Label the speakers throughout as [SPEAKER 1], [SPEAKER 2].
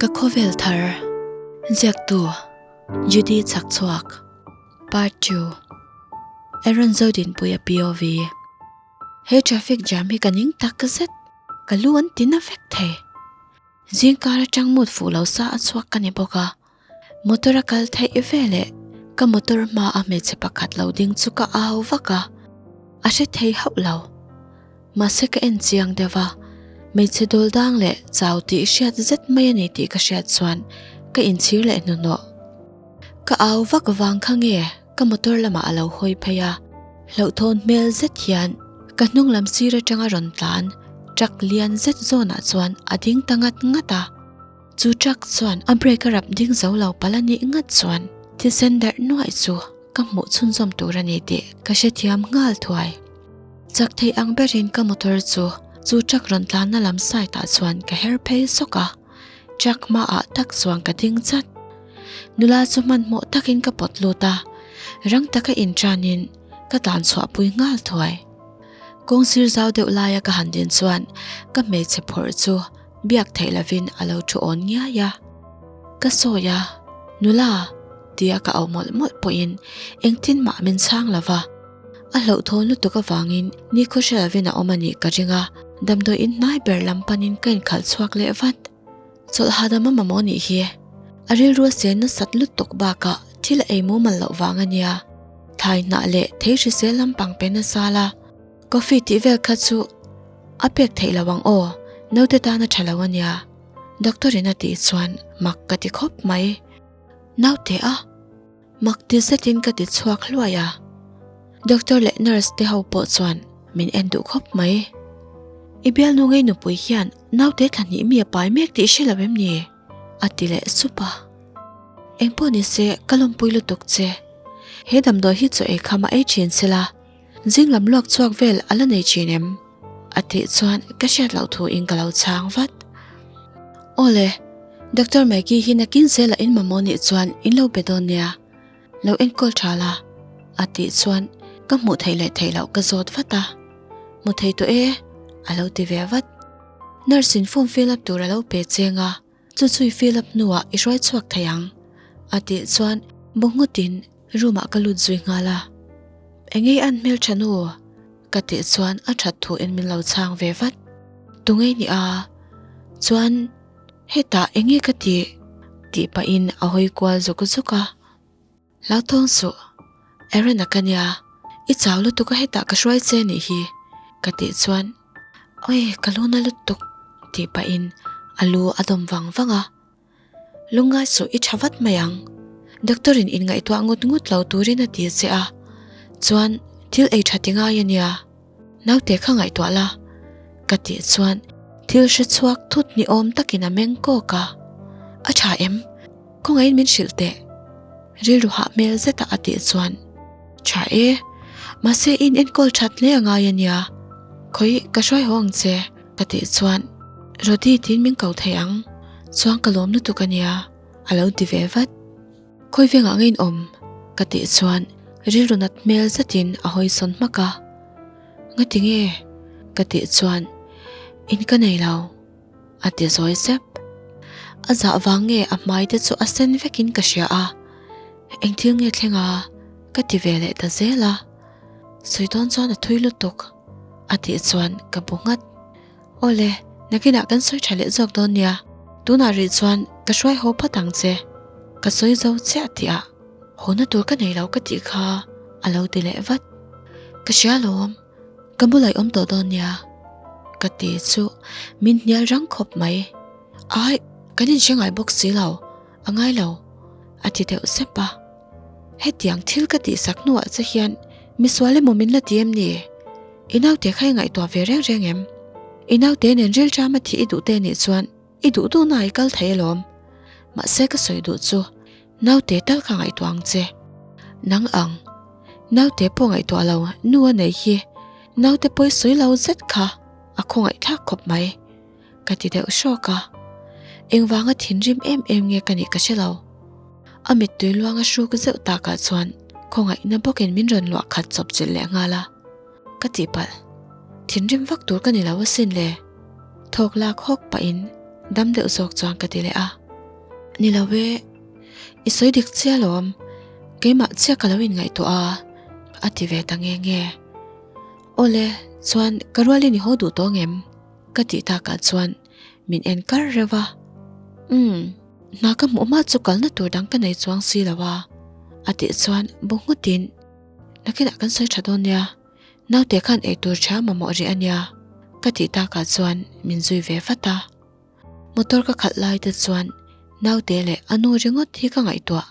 [SPEAKER 1] Ka khawvel thar ziaktu Judy Chhakchhuak Part 2 Aaron Zodinpuia POV He traffic jam hi ka ning tak zet, ka lu an ti na vek thei. Zingkar atang mut fuh lo sa a chhuak ka ni bawk a, motor a kal theih veleh ka motor hma a hmeichhe pakhat lo ding chu ka au vak a, a hre thei hauh lo. Mahse ka en chiang deuh a, hmeichhe dawl dang leh chau tih hriat zet mai a ni tih ka hriat chuan ka inchhir leh hnuhnawh. Ka au vak vang kha nge ka motor lamah a lo hawi phei a, hlauhthawn hmel zet hian ka hnung lam sir atanga rawn tlan truck lian zet zawnah chuan a ding ta ngat ngat a. Chu truck chuan a brake a rap ding zo lo palh a nih ngat chuan thisen darh nuaih chu ka hmuh chhunzawm tur a ni tih ka hrethiam nghal thuai. Chak thei ang berin ka motor chu chu truck rawn tlanna lam side ah chuan ka her phei sawk a, truck hmaah tak chuan ka ding chat. Nula chu hmanhmawh takin ka pawt lut a, rang taka inṭanin ka tlan chhuahpui nghal thuai. Kawng sir zau deuh laia ka han din chuan ka hmeichhe phawrh chu biak theih lovin a lo thu awn ngiai a. Ka sawi a, Nula, tia ka auh mawlh mawlh pawhin engtin mah min chhang lo va. A hlauhthawn lutuk avangin nikhaw hre lovin a awm a nih ka ring a, damdawi in hnai ber lam panin ka inkhalh chhuak leh vat. Chawlh hahdam a mamawh nih hi. A rilru a sen nasat lutuk bakah thil a ei mumal loh vang a nia. Thai hnah leh thei hrisel lampang pe nasa la, coffee tih vel kha chu a pek theih lo ang aw, naute tan a tha lo a nia. Doctor in a tih chuan mak ka ti khawp mai. Naute a? Mak ti zetin ka ti chhuak hluai a, doctor leh nurse te ho pawh chuan min en duh khawp mai. I bialnu ngei nupui hian naute thla hnih mi a pai mek tih hre lo em ni? a ti leh sup a. Engpawh ni se ka lawmpui lutuk che. He damdawi hi chaw ei kham a ei thin sela, zing lam luak chhuak vel a la nei thin em? A tih chuan ka hriat loh thu in ka lo chhang vat. Awle, Doctor Maggie hi nakin zela in mamawh nih chuan in lo be dawn nia, lo enkawl tha la, a tih chuan ka hmuh theih leh theih loh ka zawt vat a. Hmu thei tawh e, a lo ti ve vat. Nurse in form fill up tur a lo pe cheng a, chu chu i fill up hnuah i hruai chhuak thei ang, a tih chuan bu ngawtin room ah ka lut zui nghal a. Engei an hmeltha nu? Ka tih chuan a that thu in min lo chhang ve vat. Tungei ni a? Chuan hetah enge ka tih? Tih pahin a hawi kual zuk zuk a. Hlauthawng suh, Aaron a ka nia, i chau lutuk a hetah ka hruai che nih hi ka tih chuan Awi ka lu na lutuk tih pahin a lu a dawm vang vang a. Lungngai suh i tha vat mai ang. Doctor in inngaihtuah ngut ngut lo turin a ti che a, chuan thil ei tha ti ngai a nia. Naute kha ngaihtuah la ka tih chuan thil hre chhuak thut ni awm takin a meng kawk a. A tha em? Khawngaihin min hrilh teh. Rilru hah hmel zeta a tih chuan Tha e, mahse in enkawl that hle a ngai a nia. Khawi ka hruai haw ang che ka tih chuan Rody tiin min ko thei ang. Chuan ka lawm lutuk a nia a lo ti ve vat. Khawi vengah nge in awm? ka tih chuan rilru nat hmel zetin a hawi sawn hmak a. Ngati nge? ka tih chuan In ka nei lo a ti zawi sep. A zah vang nge a hmai te chu a sen vekin ka hria a, engthil nge thleng a? ka ti ve leh ta zel a. Sawi dawn chuan a thui lutuk a tih chuan ka bu nghat. Awle, nakinah kan sawi tha leh zawk dawn nia, tunah rih chuan ka hruai haw phawt ang che. Ka sawi zo chiah tih ah hawna tur ka nei lo ka tih kha a lo ti leh vat. Ka hria lawm, ka bulah i awm tawh dawn nia ka ti chu min hnial rang khawp mai. Ai, kan inhre ngai bawk si lo, a ngai lo a ti deuh sep a. Hetiang thil ka tihsak hnuah che hian misual emaw min la ti em ni? I naute kha i ngaihtuah ve reng reng em? I naute nen rilṭam a thih i duh te nih chuan i duh duhna i kal thei alawm. Mahse ka sawi duh chu naute tal kha ngaihtuah ang che. Nang ang. Naute pawh ngaihtuah lo nu a nei hi naute pawi sawi lo zet kha a khawngaihthlak khawp mai. Ka ti deuh hrawk a. Engvanga thinrim em em nge ka nih ka hre lo. A mittui luanga hruk zeuh takah chuan khawngaihna bawkin min rawn luah khat chawp chilh leh nghal a. Ka tihpalh. Thinrim vak tur ka ni lo asin le. Thawk lak hawk pahin dam deuh zawk chuan ka ti leh a. Ni lo e, i sawi dik chiah alawm, keimah chiah ka lo inngaihtuah a, a ti ve ta nge nge. Awle, chuan ka rualin i haw duh tawh ngem? Ka tih takah chuan min en kar reuh a. Umm, hna ka hmuh hma chu kalna tur dang ka nei chuang si lo a, a tih chuan bu nghutin, Nakinah kan sawi tha dawn nia, naute khan eitur tha mamawh rih a nia, ka tih takah chuan min zui ve vat a. Motor ka khalh lai te chuan naute leh a nu ringawt hi ka ngaihtuah.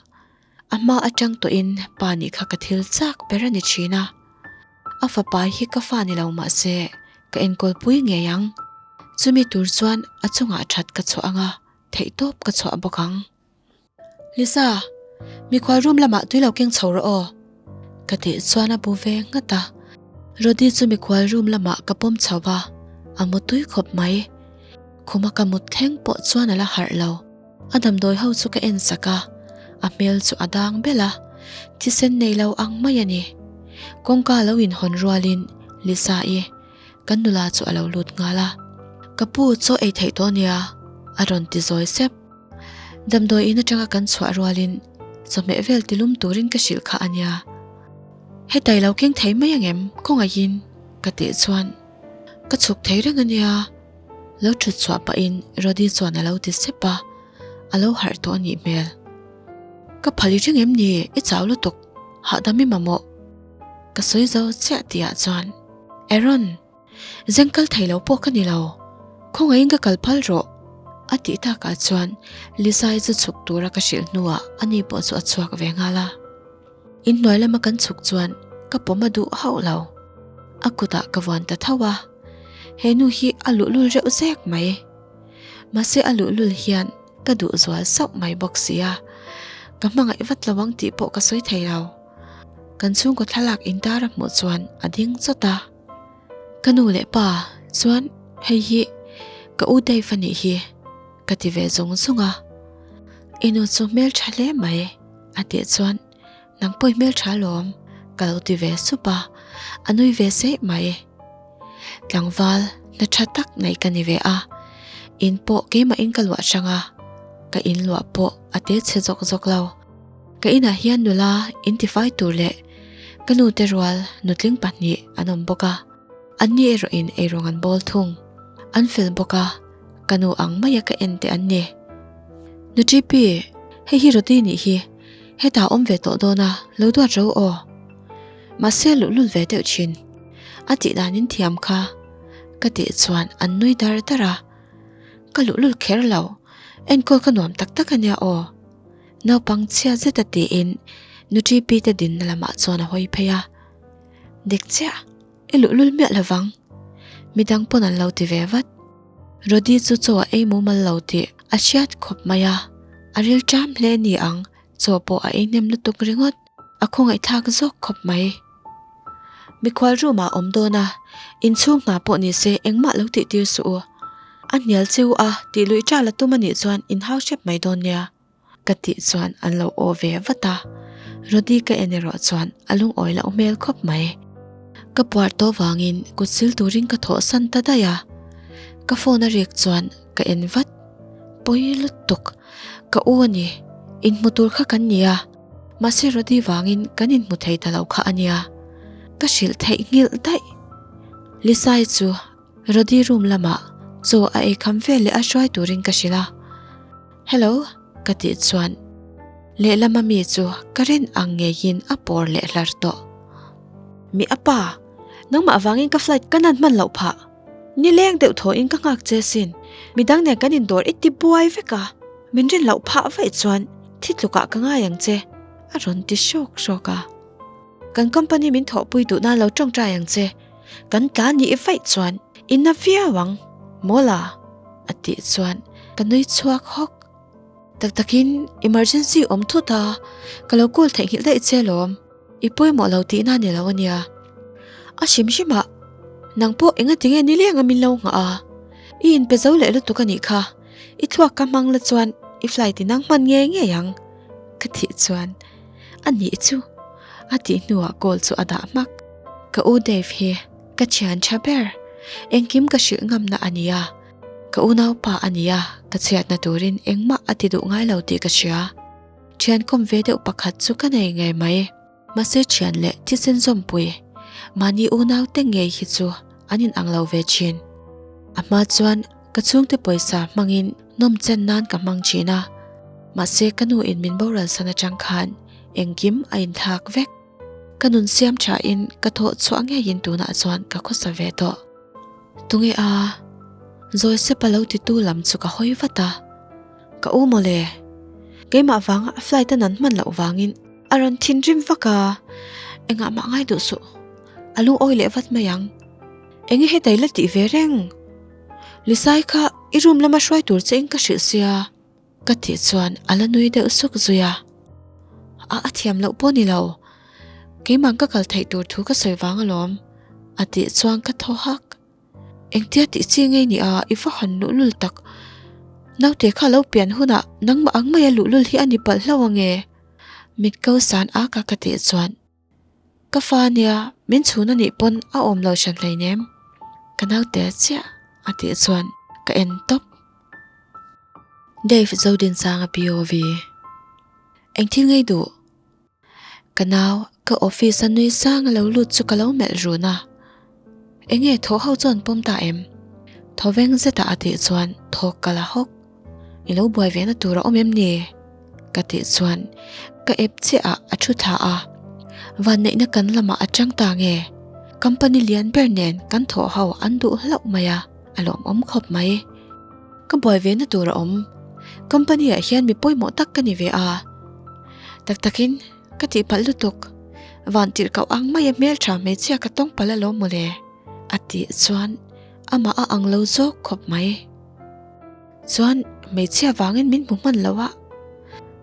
[SPEAKER 1] A hma atang tawhin pa nih kha ka thil chak ber a ni thin a. A fapa hi ka fa ni lo mah se ka enkawl pui ngei ang. Chumi tur chuan a chungah that ka chhuah ang a, theihtawp ka chhuah bawk ang. Lisa, mikhual room lamah tui lo keng chho rawh aw. Ka tih chuan a bu ve nghat a. Rody chu mikhual room lamah ka pawm chho va, a mu tui khawp mai. Khuma ka mut thleng pawh chuan a la harh lo. A damdawi ho chu ka en sak a, a hmel chu a dang bel a, thisen nei lo ang mai a ni. Kawngka lo inhawn rualin Lisa-i kan nula chu a lo lut nghal a. Ka pu chaw ei theih tawh nia, a rawn ti zawi sep. Damdawi in atanga kan chhuah rualin chawhmeh vel tilum turin ka hrilh kha a nia. Hetai lo keng thei mai angem kawngaihin ka tih chuan ka chhuk thei reng a nia. Lo thut chhuah pahin Rody chuan a lo ti sep a, a lo harh tawh a nih hmel. Ka phal i ring em ni? I chau lutuk, hahdam i mamawh. Ka sawi zo chiah tihah chuan Aaron! Zeng kal thei lo pawh ka ni lo, khawngaihin ka kal phal rawh a tih takah chuan Lisa-i chu chhuk tura ka hrilh hnuah ani pawh chu a chhuak ve nghal a. Inhnuai lama kan chhuk chuan ka pawm a duh hauh lo, a kutah ka vuan ta tho a, he nu hi a luhlul reuh zek mai. Mahse a luhlul hian ka duh zual sauh mai bawk si a, ka hmangaih vat lo ang tih pawh ka sawi thei lo. Kan chhungkaw thlalak intar a hmuh chuan a ding chawt a. Ka nu leh pa chuan hei hi ka u Dave a nih hi ka ti ve zung zung a, I nu chu hmeltha hle mai a tih chuan nang pawh i hmeltha alawm ka lo ti ve sup a, a nui ve seih mai. Tlangval hna tha tak nei ka ni ve a, in pawh keimahin ka luah hrang a, ka in luah pawh a te chhe zawk zawk lo. Ka inah hian nula intifai tur leh ka nute rual nutling pahnih an awm bawk a, anni erawhin eirawng an bawl thung. An fel bawk a, ka nu ang maia ka en te an ni. Nu Ṭipi, hei hi Rody nih hi, hetah a awm ve tawh dawn a, lo duat ro aw. Mahse luhlul ve deuh thin. A tih danin thiam kha ka tih chuan an nui dar dar a, ka luhlul kher lo, enkawl ka nuam tak tak a nia aw. Naupang chhia zeta tiin Nu Ṭipi te dinna lamah chuan a hawi phei a. Dik chiah, i luhlul miah lovang. Midang pawn an lo ti ve vat. Rody chu chaw a ei mumal lo tih a hriat khawp mai a, a ril ṭam hle ni ang, chaw pawh a ei hnem lutuk ringawt, a khawngaihthlak zawk khawp mai. Mikhual room ah awm dawn a, inchhung hna pawh ni se engmah lo tih tir suh u. A hnial cheu a, tih luih ṭal a tum a nih chuan inhau hrep mai dawn nia. Ka tih chuan an lo aw ve vat a, Rody ka en erawh chuan a lungawi loh hmel khawp mai. Ka puar tawh vangin kut sil turin ka thawh san ta daih a, ka phone a rik chuan ka en vat. Pawi lutuk, ka u a ni, inhmu tur kha kan ni a, mahse Rody vangin kan inhmu thei ta lo kha a nia, ka hrilh theih nghilh daih. Lisai chu Rody room lamah chaw a ei kham vel leh a hruai turin ka hrilh a, Hello ka tih chuan lehlama mi chu ka rin ang ngeiin a pawr leh hlar tawh. Mi a pa, nangmah vangin ka flight ka nan hman loh phah. Nileng deuh thawhin ka nghak che sin, midang nen kan indawr i ti buai vek a, min rin loh phah vaih chuan thi tlukah ka ngai ang che a rawn ti hrawk hrawk a. Kan company min thawhpui duh nan lo tawngtai ang che. Kan tla nih vaih chuan i na viau ang, Mawla a tih chuan ka nui chhuak hawk. Tak takin emergency awm thut a, ka lo call theihnghilh daih che alawm, i pawimawh lo tihna ni lo ania. A hrim hrim ah, nang pawh engatinge nileng a min lo nghah a, i inpe zo leh lutuk a nih kha, i thluak ka hmang la chuan i flight i nang hman ngei ngei ang ka tih chuan A nih chu! A tih hnuah call chu a dah hmak. Ka u Dave hi ka thian tha ber. Engkim ka hrilh ngamna a nia. Ka unaupa a ni a, ka chhiatna turin engmah a ti duh ngai lo tih ka hria. Thian kawm ve deuh pakhat chu ka nei ngei mai. Mahse thian leh thisen zawmpui, mahni unau te ngei hi chu an inang lo ve thin. A hma chuan ka chhungte pawisa hmangin nawm chen nan ka hmang thin a, mahse ka nu in min boral san atang khan engkim a inthlak vek. Ka nun siam tha in ka thawh chhuah ngeiin tunah chuan ka khawsa ve tawh. Tunge a? Zawi sep a lo titu lam chu ka hawi vat a. Ka u mawle. Keimah vanga a flight a nan hman loh vangin a rawn thinrim vak a. Engah mah ngai duh suh. A lungawi leh vat mai ang. Enge hetai la tih ve reng? Lisai kha i room lama hruai tur che in ka hrilh sia. Ka tih chuan a la nui deuh suk zui a. A a thiam loh pawh ni lo. Keimah ka kal theih tur thu ka sawi vang alawm. A tih chuan ka thaw hak. Engtia tih chi ngei ni a, i va han luhlul tak. Naute kha lo pian hunah nangmah ang maia luhlul hi a ni palh hlauh ange. Mit ko san ak a ka tih chuan ka fa nia min chhun a nih pawn a awm lo hran hleinem. Ka naute chiah a tih chuan ka en tawp. Dave Zodinsanga POV Engthil ngei duh? Ka nau, ka office a nui sang a lo lut chu ka lo melh run a. Enge thaw ho chuan pawm ta em? Thaw veng zeta a tih chuan thawk ka la hawk. I lo buai ve na tur a awm em ni? Ka tih chuan ka ep chiah ah a thu thla a. Vanneihna kan lamah a chang ta nge? Company lian ber nen kan thawh ho an duh hlauh mai a, a lawmawm khawp mai. Ka buai ve na tur a awm. Company ah hian mi pawimawh tak ka ni ve a. Tak takin ka tihpalh lutuk. Van tirh koh ang mai a hmeltha hmeichhia ka tawng palh alawm mawle. A tih chuan amah a ang lo zawk khawp mai. Chuan hmeichhia vangin min hmu hman lo a.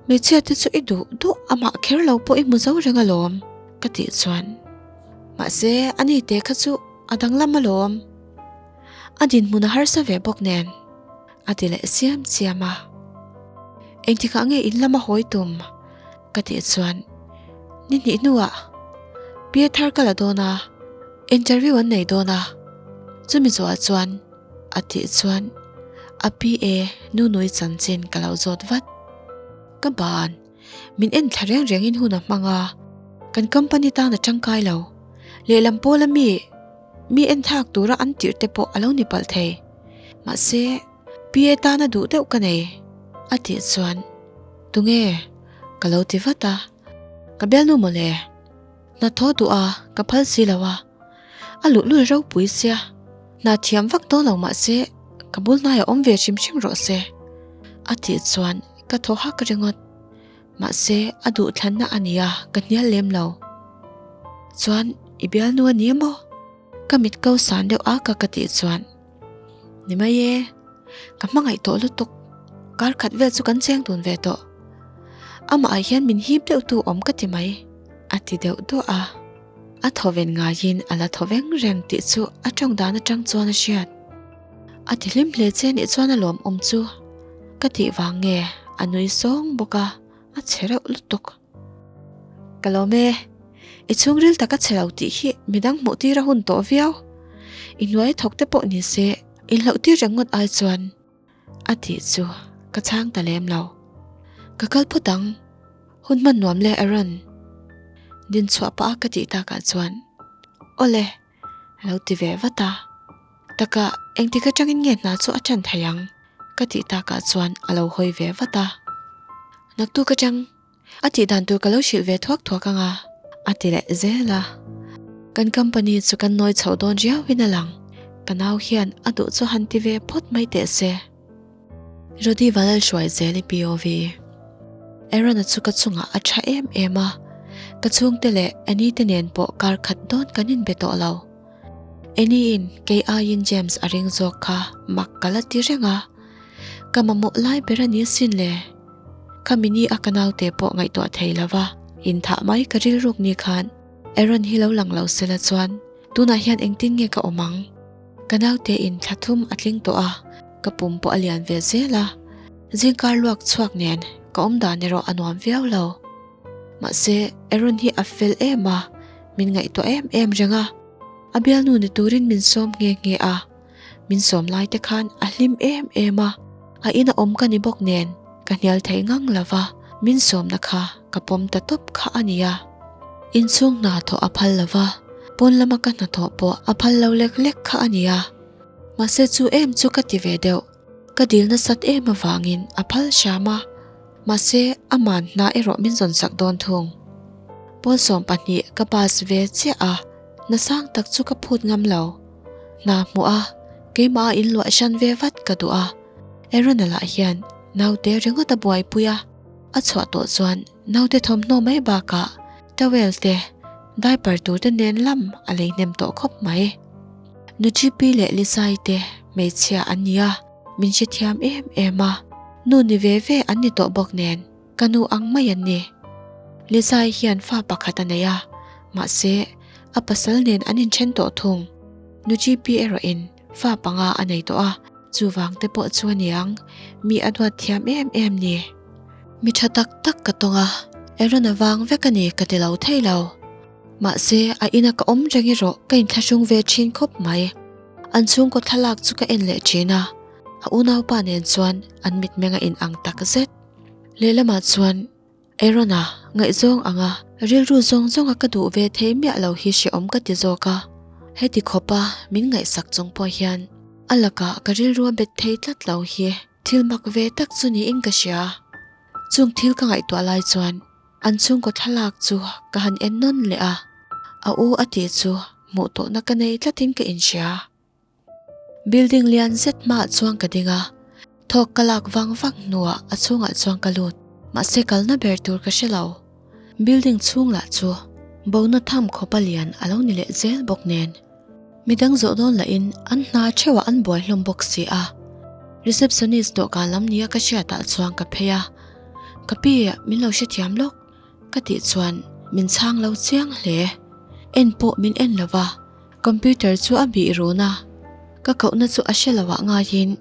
[SPEAKER 1] Hmeichhia te chu i duh duh amah kher lo pawh i hmu zo reng alawm ka tih chuan. Mahse ani te kha chu a danglam alawm. A dinhmun a harsa ve bawk nen a ti leh siam siam a. Engtikah nge in lama hawi tum? Ka tih chuan ni hnih hnuah Pi thar ka la dawn a, interview an nei dawn a, chumi zawhah chuan a tih chuan a PA Nunui chanchin ka lo zawt vat. Ka ban, min en thla reng rengin hun a hmang a, kan company tan a tangkai lo. Lehlam pawla mi Mi en thlak tura an tirh te pawh a lo ni palh thei. Mahse, PA tana duh deuh ka nei, a tih chuan, Tunge? ka lo ti vat a. Ka bialnu mawle. Hna thaw duh a, ka phal si lo a. A luhlul ropui sia. Hna thiam vak dawn lo mahse, ka bul hnaiah awm ve hrim hrim rawh se, a tih chuan ka thaw hak ringawt. Mahse, a duhthlanna a nia, ka hnial lem lo. Chuan, i bialnu a ni emaw? Ka mit ko san deuh ak a ka tih chuan, Ni mai e, ka hmangaih tawh lutuk. Kar khat vel chu kan cheng dun ve tawh. Amah ah hian min hip deuh tu awm ka ti mai, a ti deuh duah a. A thawven ngaiin a la thawveng reng tih chu a tawng dan atang chuan a hriat. A ti hlim hle che nih chuan a lawmawm chu ka tih vang nge a nui sawng bawk a, a che reuh lutuk. Ka lawm e, i chhungril tak a che lo tih hi midang hmuh tir a hun tawh viau. I hnuai thawk te pawh ni se inhlauh tir reng ngawt ai chuan a tih chu ka chhang ta lem lo. Ka kal phawt ang, hun hman nuam le Aaron. Din chhuah pah a ka tih takah chuan Awle. A lo ti ve vat a. Taka engtik atangin nge hna chu a ṭan thei ang? Ka tih takah chuan a lo hawi ve vat a. Naktuk atang a tih dan tur ka lo hrilh ve thuak thuak ang a, a ti leh zel a. Kan company chu kan nawi chhoh dawn riauin a lang. Ka nau hian a duh chu han ti ve phawt mai teh se. Rody Valalhruai zel i POV. Aaron-a chu ka chungah a tha em em a, ka chhungte leh Annie te nen pawh kar khat dawn kan inbe tawh lo. Annie-in kei aiin James a ring zawk kha mak ka la ti reng a, ka mamawh lai ber a ni asin le. Khami ni a ka naute pawh ngaihtuah thei lova inthah mai ka rilruk ni khan Aaron hi lo lang lo sela chuan tunah hian engtin nge ka awm ang? Ka naute in thla thum a tling tawh a, ka pum pawh a lian ve zel a. Zingkar luak chhuak nen ka awm dan erawh a nuam viau lo. Mahse, Aaron hi a fel em a, min ngaihtuah em em reng a. A bialnu ni turin min sawm nghe nghe a. Min sawm lai te khan a hlim em em a, a ina awm ka ni bawk nen ka hnial thei ngang lo va, min sawmna kha ka pawm ta tawp kha a nia. Inchhung hna thawh a phal lo va, pawn lama ka hnathawh pawh a phal lo lek lek kha a nia. Mahse chu em chu ka ti ve deuh, ka dil nasat em avangin a phal hram a, mahse aman hna erawh min zawn sak dawn thung. Pawn 12 ka pass ve chiah a, hna sang tak chu ka phut ngam lo. Hna hmuh a, keimah a inluah hran ve vat ka duh a, Aaron-a lah hian naute ringawt a buaipui a, a chhuah tawh chuan naute thawmhnaw mai bakah towel te, diaper tur te nen lam a lei hnem tawh khawp mai. Nuchipi leh Lisai te hmeichhia an ni a, min hrethiam em em a, nu ni ve ve an ni tawh bawk nen ka nu ang mai an ni. Lisai hian fa pakhat a nei a, mahse a pasal nen an inthen tawh thung. Nuchipi erawhin fa panga a nei tawh a, chuvang te pawh chu a niang, mi a duat thiam em em ni. Mi tha tak tak ka tawng a, Aaron a vang vek a ni ka ti lo thei lo. Mahse, a ina ka awm reng erawh ka inthlahrung ve thin khawp mai. An chhungkaw thlalak chu ka en leh thin a, a unaupa nen chuan an mitmeng a inang tak zet. Lehlamah chuan Aaron-a ngaihzawng anga rilru zawng zawnga ka duh ve thei miah lo hi hrehawm ka ti zawk a, heti khawpa min ngaihsak chung pawh hian a lakah ka rilru a bet thei tlat lo hi thil mak ve tak chu niin ka hria. Chung thil ka ngaihtuah lai chuan An chhungkaw thlalak chu ka han en nawn leh a, a u a tih chu hmuh tawhna ka nei tlatin ka inhria. Building lian zet hmaah chuan ka ding a, thawk ka lak vang vang hnuah a chhungah chuan ka lut, mahse kalna ber tur ka hre lo. Building chhung lah chu bona tham khawpa lian a lo ni leh zel bawk nen. Midang zawh dawn lahin an hna theuhah an buai hlawm bawk si a. Receptionist dawhkan lam nia ka hriatah chuan ka phei a, Ka pi, min lo hrethiam lawk ka tih chuan min chhang lo chiang hle. En pawh min en lo va, computer chu a bih run a, ka kohna chu a hre lo ah ngaiin,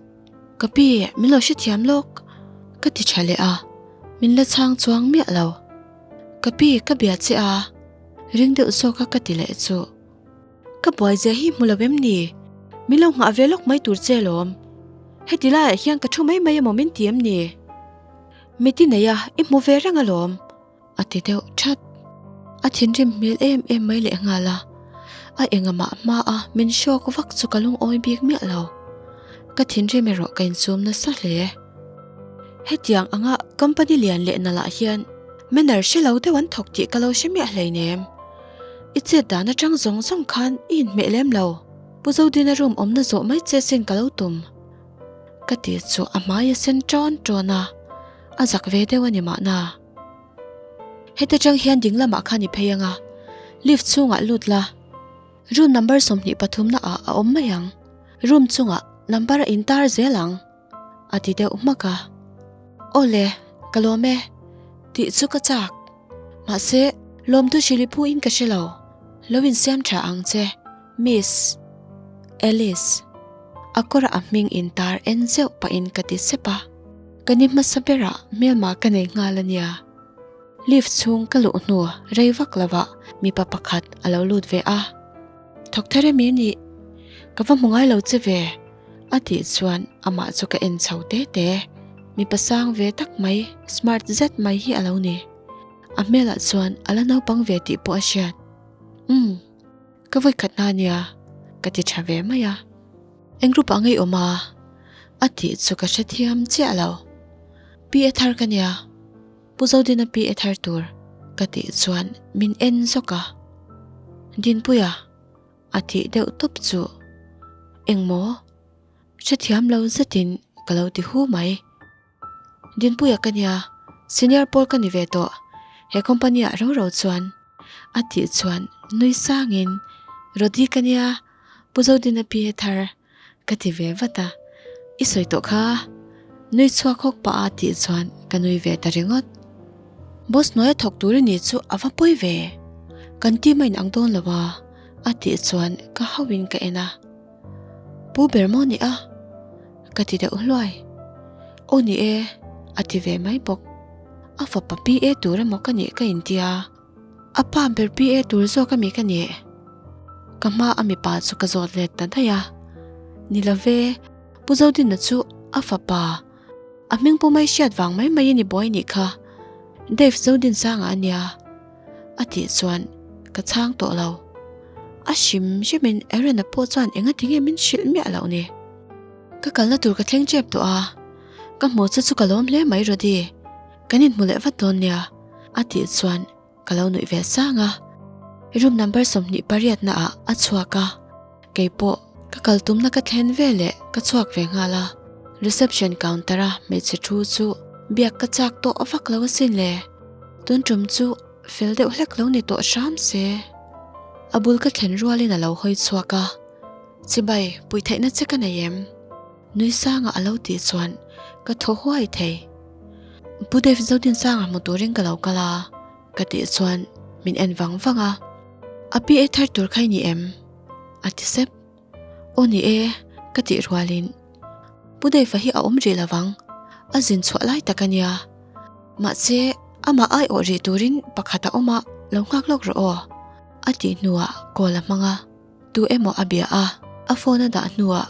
[SPEAKER 1] Ka pi, min lo hrethiam lawk ka ti tha leh a, min la chhang chuang miah lo. Ka pi, ka bia che a, ring deuh zawk a ka ti leh chu. Ka buai zia hi hmu lo em ni? Min lo nghah ve lawk mai tur che alawm. Heti laiah hian ka thu mai mai emaw min ti em ni? Miti nei a, i hmu ve reng alawm, a ti deuh that. A thinrim hmel em em mai lehnghal a, a engamah hma a min hrawk vak chu ka lungawi bik miah lo. Ka thinrim erawh ka insum nasa hle. Hetiang anga company lian leh nalh ah hian manner hre lo deuh an thawk tih ka lo hre miah hleinem. I chet dan atang zawng zawng khan i inhmeh lem lo. Pu Zodina room awmna zawh mai che sin ka lo tum. Ka ti chu a hmai a sen ṭawn ṭawn a, a zak ve deuh a ni mahna. Heta tang hian ding lamah khan i phei anga, lift chhungah lut la. Room number 23 na ah a awm mai ang. Room chungah number a intar zel ang. A ti deuh hmak a. Aw le, ka lawm e. Tih chu ka chak. Mahse, lawmtu hrili phu in ka hre lo. Lo insiam tha ang che, Miss Alice. A kawr a hming intar en zeuh pahin ka ti sep a. Ka ni hmasa berah hmelma ka nei nghal a nia. Lift chhung ka luh hnu rei vak lovah mipa pakhat a lo lut ve a. Thawk thar em i nih? Ka va hmu ngai lo che ve. A tih chuan amah chu ka en chho te te. Mipa sang ve tak mai, smart zet mai hi a lo ni. A hmelah chuan a la naupang ve tih pawh a hriat. Umm, ka vawi khat hna nia, ka ti tha ve mai a. Eng group ah ngei awm a? A tih chu ka hrethiam chiah lo. PA thar ka nia, Pu Zodina PA thar tur ka tih chuan min en zawk a. Dinpuia. A tih deuh tawp chu engmaw hrethiam lo zetin ka lo ti hu mai. Dinpuia ka nia, senior pawl ka ni ve tawh, he company ah ro ro chuan a tih chuan nui sangin Rody ka nia, Pu Zodina PA thar Ka ti ve vat a, I sawi tawh kha. Nui chhuak hawk pah a tih chuan ka nui ve ta ringawt. Boss hnuaia thawk tur i nih chu a va pawi ve. Kan team a inang dawn lo a, a tih chuan ka hauhin ka en a. Pu ber maw ni a? Ka ti deuh hluai. Aw ni e, a ti ve mai bawk. A fapa PA tur emaw ka nih ka intia. A pa ber PA tur zawk a mi ka nih? Ka hma a mipa chu ka zawt let ta daih a. Ni lo ve, Pu Zodina chu a fapa, a hming pu mai hriat vang mai mai i ni buai nih kha. Dave Zodinsanga a nia, a tih chuan ka chhang tawh lo. A hrim hrimin Aaron-a pawh chuan engati nge min hrilh miah loh ni? Ka kalna tur ka thleng tep tawh a, ka hmuh che chu ka lawm hle mai Rody, kan inhmu leh vat dawn nia, a tih chuan ka lo nuih ve sang a. Room number 28 na ah a chhuak a, keipawh ka kal tumna ka thlen ve leh ka chhuak ve nghal a. Reception counter a hmeichhe thu chu biak ka chak tawh vak lo asin le, tun tum chu fel deuh hlek lo ni tawh hram se. A bul ka thlen rualin a lo hawi chhuak a. Chibai, pui theihna che ka nei em? Nui sanga a lo tih chuan ka thaw huai thei. Pu Dave Zodinsanga hmu turin ka lo kal a, ka tih chuan min en vang vang a. A PA thar tur kha i ni em? A ti sep. Aw ni e, ka tih rualin Pu Dave-a hi a awm rih lo vang, a zin chhuah lai tak a nia. Mahse, amah aiawh rih turin pakhat a awm a, lo nghak lawk rawh aw, a tih hnuah call a hmang a. Tu emaw a bia a, a phone a dah hnuah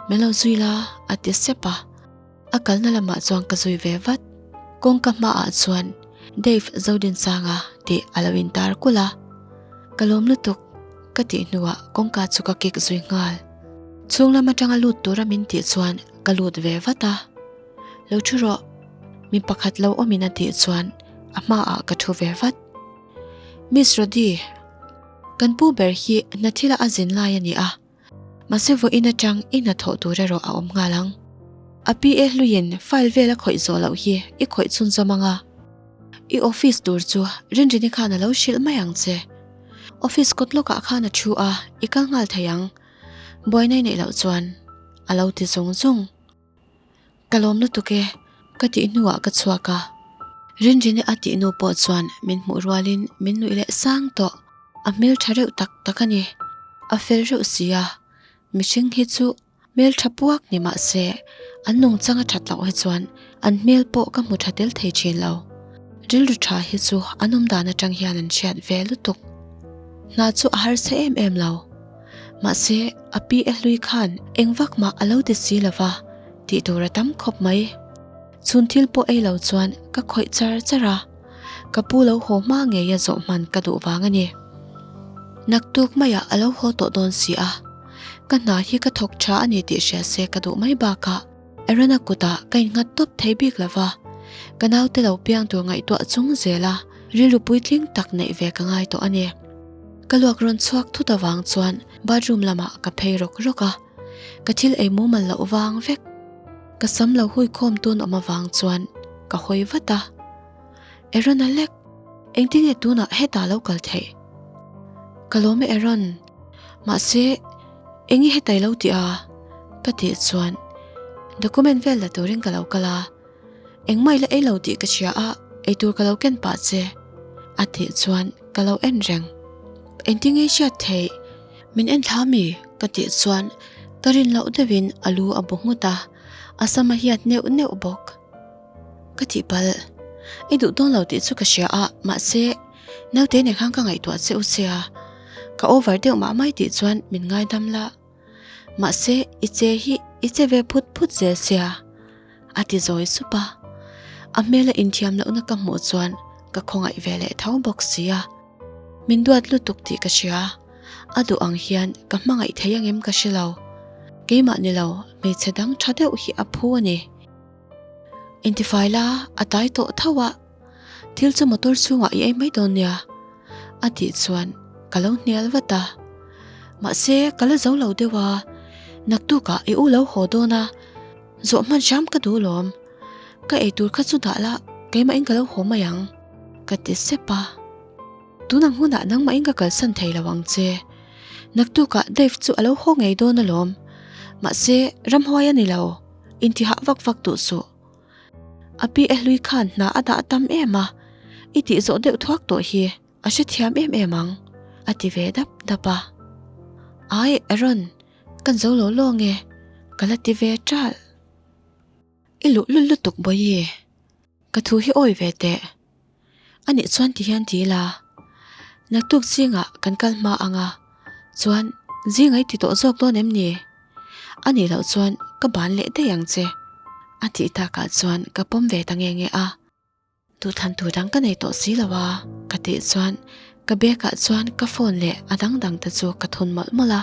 [SPEAKER 1] min lo zui la a ti sep a, a kalna lamah chuan ka zui ve vat. Kawngka hmaah chuan Dave Zodinsanga tih a lo intar kulh a, ka lawm lutuk ka tih hnuah kawngka chu ka kik zui nghal. Chhung lam atanga lut tura min tih chuan ka lut ve vat a, Lo thu rawh, mi pakhat lo awmin a tih chuan a hmaah ka thu ve vat. Miss Rody, kan pu ber hi hna thila a zin lai a ni a, mahse vawiin atang i hnathawh tur erawh a awm nghal ang. A PA hluiin file vel a khawih zawh loh hi i khawih chhunzawm ang a, i office tur chu Rinrini khan a lo hrilh mai ang che. Office kawt lawkah khan a thu a, i kal nghal thei ang. Buaina i neih loh chuan a lo ti zung zung. Ka lawm lutuk e, ka tih hnuah ka chhuak a. Rinrini a tih nu pawh chuan min hmuh rualin min nuih leh sang tawh. A hmel tha reuh tak tak a ni. A fel reuh si a, mihring hi chu hmel tha puak ni mah se an nungchang a that loh hi chuan an hmel pawh ka hmu tha tel thei thin lo. Rilru tha hi chu an awm dan atang hian an hriat ve lutuk. Hna chu a harsa em em lo. Mahse, a pi e hlui khan eng vak mah a lo ti si lo va, tih tur a tam khawp mai. Chhun thil pawh ei lo chuan ka khawih char char a, ka pu lo haw hma ngei a zawh hman ka duh vang a ni. Naktuk maiah a lo haw tawh dawn si a, ka hna hi ka thawk tha a ni tih hria se ka duh mai bakah Aaron-a kutah ka innghat tawp thei bik lo va, ka naute lo piang tur ngaihtuah chung zela rilru puitling tak neih ve ka ngai tawh a ni. Ka luak rawn chhuak thut avang chuan bathroom lamah ka phei rawk rawk a, ka thil ei mumal loh vang vek. Ka sam lo hui khawm tun awm avang chuan ka hawi vat a. Aaron-a lek, engtinge tunah hetah lo kal theih? Ka lawm e Aaron, mahse eng i hetai lo tih a? Ka tih chuan document vel la turin ka lo kal a. Engmah i la ei lo tih ka hria a, eitur ka lo ken pah che. A tih chuan ka lo en reng. Engtin nge hriat theih? Min en thla mi? Ka tih chuan ka rin loh deuhin a lu a bu nghut a, a sam a hiat neuh neuh bawk. Ka tih palh. I duh dawn lo tih chu ka hria a, mahse naute nen khan ka ngaihtuah che u sia. Ka over deuh mah mai tih chuan min ngaidam la. Mahse i che hi i che ve phut phut zel sia. A ti zawi sup a, a hmela inthiam lohna ka hmuh chuan ka khawngaih ve leh tho bawk si a. Min duat lutuk tih ka hria, a duh ang hian ka hmangaih thei angem ka hre lo. Keimah ni lo hmeichhe dang tha deuh hi a phu a ni. Intifai la a tai tawh tho a, thil chu motor chhungah i ei mai dawn nia a tih chuan ka lo hnial vat a. Mahse ka la zo lo deuh a, naktukah i u lo haw dawn a. Zawh hman hram ka duh lawm. Ka eitur kha chu dah la, keimahin ka lo haw mai ang, ka ti sep a. Tunang hunah nangmahin ka kalsan thei lo ang che. Naktukah Dave chu a lo haw ngei dawn alawm. Mahse, ramhuai a ni lo, intihah vak vak duh suh. A pi e hlui khan hna a dah tam em a, i tih zawh deuh thuak tawh hi. A hrethiam em em ang, a ti ve dap dap a. Ai, Aaron, kan zo lo law nge? Ka la ti ve ṭalh. I luh lul lutuk Bawihi, ka thu hi awi ve teh. Anih chuan ti hian ti ila, naktuk zingah kan kal hma ang a, chuan zinga i ti tawh zawk dawn em ni? A nih loh chuan ka ban leh daih ang che. A tih takah chuan ka pawm ve ta nge nge a. Duhthlan tur dang ka nei tawh si lo a, ka tih chuan ka bag ah chuan ka phone leh a dang dang te chu ka thun mawlh mawlh a,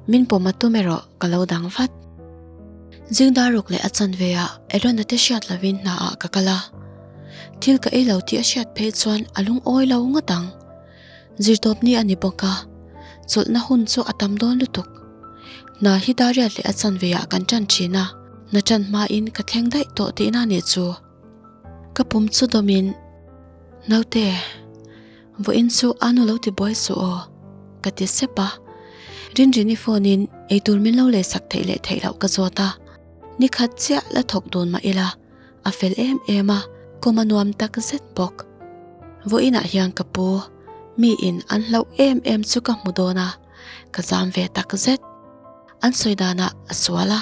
[SPEAKER 1] min pawm a tum erawh ka lo dang vat. Zingdar ruk leh a chanve ah Elona te hriat lovin hna ah ka kal a, thil ka ei lo tih a hriat phei chuan a lungawi lo ngawt ang. Zirtawpni a ni bawk a, chawlhna hun chu a tam dawn lutuk. Hna hi dariat leh a chanve ah kan tan thin a, hna tan hmain ka thleng daih tawh tihna nih chu. Ka pum chu dawmin, Naute, vawiin chu a nu lo ti buai suh aw, ka ti sep a. Rinrini phone in eitur min lo lehsak theih leh theih loh ka zawt a, nikhat chiah la thawk dun mah ila, a fel em em a, kawm a nuam tak zet bawk. Vawiinah hian ka pu, mi in an hlauh em em chu ka hmu dawn a, ka zam ve tak zet. An sawi danah a sual a,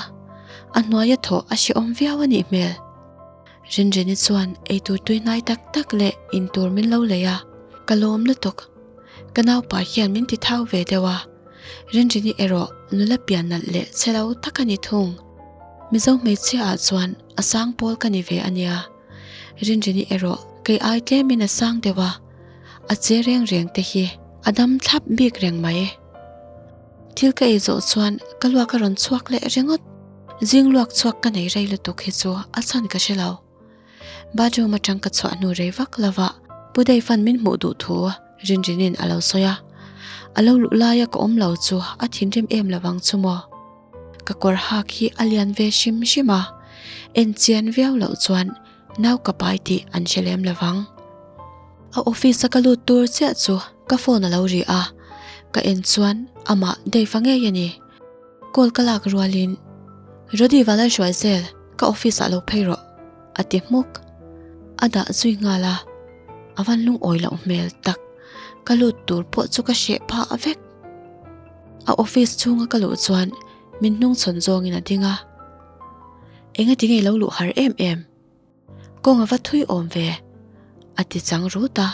[SPEAKER 1] a hnuaia thawh a hrehawm viau a nih hmel. Rinrini chuan eitur tui hnai tak tak leh intur min lo lei a, ka lawm lutuk. Ka naupa hian min ti thau ve deuh a, Rinrini erawh nula pian nalh leh che lo tak a ni thung. Mizo hmeichhia ah chuan a sang pawl ka ni ve a nia. Rinrini erawh kei ai tlemin a sang deuh a, a che reng reng te hi a dam thlap bik reng mai. Thil ka ei zawh chuan ka luak a rawn chhuak leh ringawt. Zing luak chhuak ka nei rei lutuk hi chu a chhan ka hre lo. Bathroom atang ka chhuah hnu rei vak lova Pu Dave-a'n min hmuh duh thu Rinrinin a lo sawi a. A lo luh laia ka awm lo chu a thinrim em lovang chu maw. Ka kawr hak hi a lian ve hrim hrim a, en chian viau loh chuan nau ka pai tih an hre lem lovang. A office a ka lut tur chiah chu ka phone a lo ri a, ka en chuan amah Dave-a ngei a ni. Call ka lak rualin, Rody Valai zel, ka office ah lo phei rawh, a ti hmuk. A dah zui nghal a, a van lungawi loh hmel tak, ka lut tur pawh chu ka hreh phah vek. A office chhunga ka luh chuan min hnungchhawn zawngin a ding a, Engati nge lo luh har em em? Kawng a va thui awm ve, a ti chang rut a.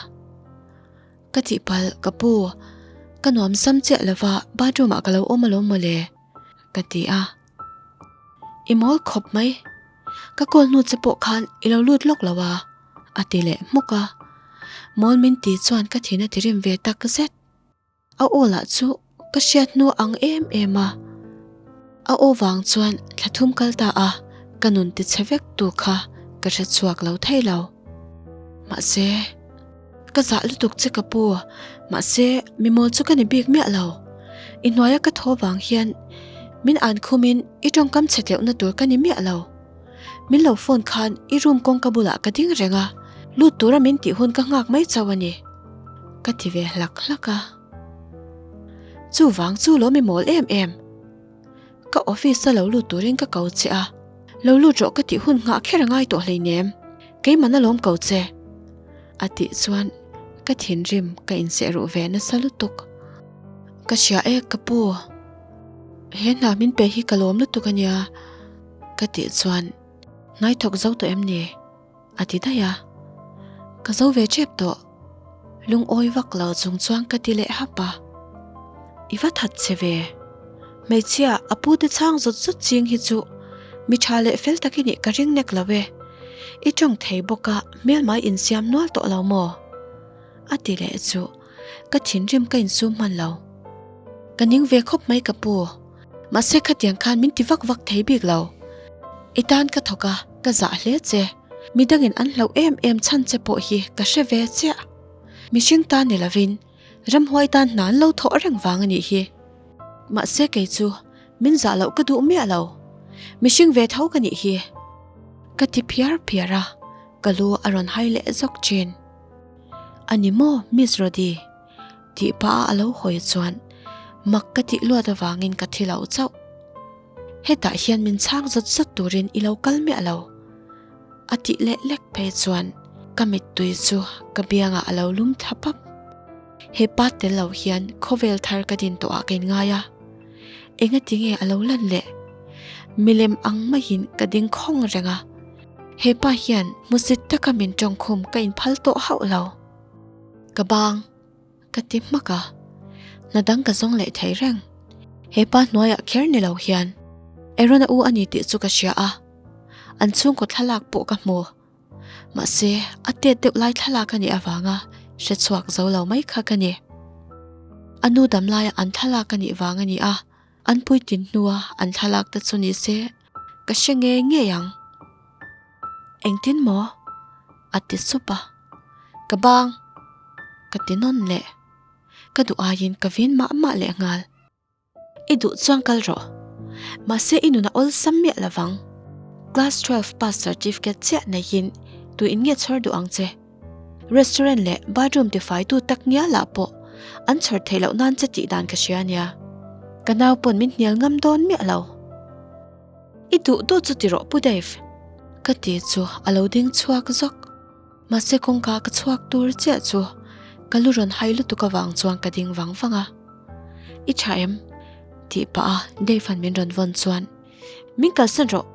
[SPEAKER 1] Ka tihpalh, ka pu, ka nuam sam chiah lova bathroom ah ka lo awm alawm mawle, ka ti a. I mawl khawp mai, ka call hnu che pawh khan i lo lut lawk lo a, a ti leh hmuk a. Mawl min ti chuan ka thin a ti rim ve tak zet. A aw lah chu ka hriat hnu ang em em a, a aw vang chuan thla thum kal ta a ka nun ti chhe vek tu kha ka hre chhuak lo thei lo. Mahse, ka zah lutuk che ka pu, mahse mi mawl chu ka ni bik miah lo. I hnuaia ka thaw vang hian min an khumin i tawngkam chhe tleuhna tur ka ni miah lo. Min lo phone khan i room kawngka bulah ka ding reng a, lut tura min tih hun ka nghak mai chauh a ni. Ka ti ve hlak hlak a. Chuvang chu lo mi mawl em em. Ka office a lo lut turin ka ko che a, lo lut rawh ka tih hun nghah kher a ngai tawh hleinem, keimahna lawm ko che. A tih chuan ka thinrim ka inseh ruh ve nasa lutuk. Ka hria e ka pu, he hna min pe hi ka lawm lutuk a nia. Ka tih chuan, Ngaithawk zo tawh em ni? A ti daih a. Ka zo ve tep tawh. Lungawi vak lo chung chuan ka ti leh hap a. I va that che ve. Hmeichhia a pu te chhang zawt zawt ching hi chu mi tha leh fel tak i nih ka ring nek lo e. I tawng thei bawk a hmelmai insiam nual tawh lo maw? A ti leh chu ka thinrim ka insum hman lo. Ka ning ve khawp mai ka pu. Mahse khatiang khan min ti vak vak thei bik lo. I tan ka thawk a, ka zah hle che. Midangin an hlauh em em chhan che pawh hi ka hre ve chiah. Mihring tan ni lovin ramhuai tan hna an lo thawh reng vang a nih hi. Mahse kei chu min zah loh ka duh miah lo. Mihring ve tho ka nih hi. Ka ti phiar phiar a, ka lu a rawn hai leh zawk thin. A ni maw Miss Rody? Tih pah a alo hawi chuan mak ka tih luat avangin ka thi lo chauh. Hetah hian min chhang zawt zawt turin i lo kal miah lo. A tih leh lek phei chuan ka mittui chu ka biangah a lo lum thla pap. He pa tel lo hian khawvel thar ka din tawhah ka inngai a. Engati nge a lo lan le? Milem ang maiin ka ding khawng reng a. He pa hian hmusit taka min tawngkhum ka inphal tawh hauh lo. Ka bang. Ka ti hmak a, hna dang ka zawng leh thei reng. He pa hnuaiah kher ni lo hian. Aaron-a u a ni tih chu ka hria a, an chhungkaw thlalak pawh ka hmu. Mahse, a tet deuh lai thlalak a nih avanga hre chhuak zo lo mai kha ka ni. A nu dam laia an thlalak a nih vang a ni a, an puitlin hnua an thlalak te chu ni se ka hre ngei ngei ang. Engtin maw? A ti sup a. Ka bang! Ka ti nawn leh. Ka duh aiin ka vin mah mah lehnghal. I duh chuan kal rawh. Mahse i nun a awlsam miah lovang. Class 12 pass certificate chiah neihin tuin nge chhawr duh ang che? Restaurant leh bathroom tifaitu tak ngialah pawh an chhawr theih loh nan che tih dan ka hria nia. Ka nau pawn min hnial ngam dawn miah lo. I duh duh chu ti rawh Pu Dave. Ka ti chu a lo ding chhuak zawk. Mahse kawngka ka chhuak tur chiah chu ka lu rawn hai lutuk avang chuan ka ding vang vang a. I tha em? tih pah a Dave-a'n min rawn vawn chuan Min kalsan rawh!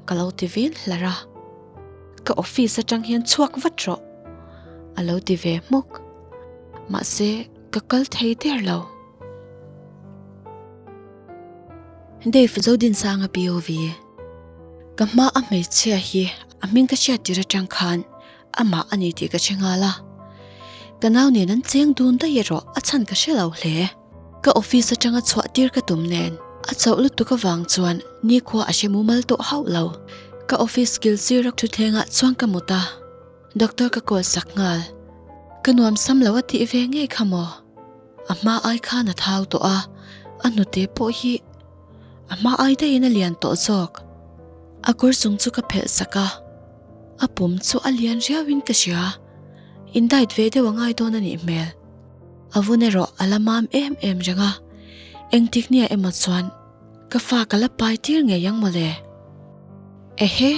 [SPEAKER 1] ka lo ti vin hlar a. Ka office atang hian chhuak vat rawh! a lo ti ve hmuk. Mahse ka kal thei der lo. Dave Zodinsanga POV. Ka hma a hmeichhia hi a hming ka hriat tir atang khan amah a ni tih ka hre nghal a. Ka nau nen an cheng dun daih erawh a chhan ka hre lo hle. Ka office atanga chhuah tir ka tum nen a chauh lutuk avang chuan nikhua a hre mumal tawh hauh lo. Ka office kil sir a thutthlengah chuan ka mut a, doctor ka call sak nghal. Ka nuam sam lo a tih ve ngei kha maw? A hma ai khan a thau tawh a, a hnute pawh hi A hma ai daihin a lian tawh zawk. A kawr chung chu ka phelh sak a, a pum chu a lian riauin ka hria. In diet ve deuh a ngai dawn a nih hmel. A vun erawh a la mam em em reng a, engtik nia emaw chuan ka fa ka la pai tir ngei ang mawle. Ehe!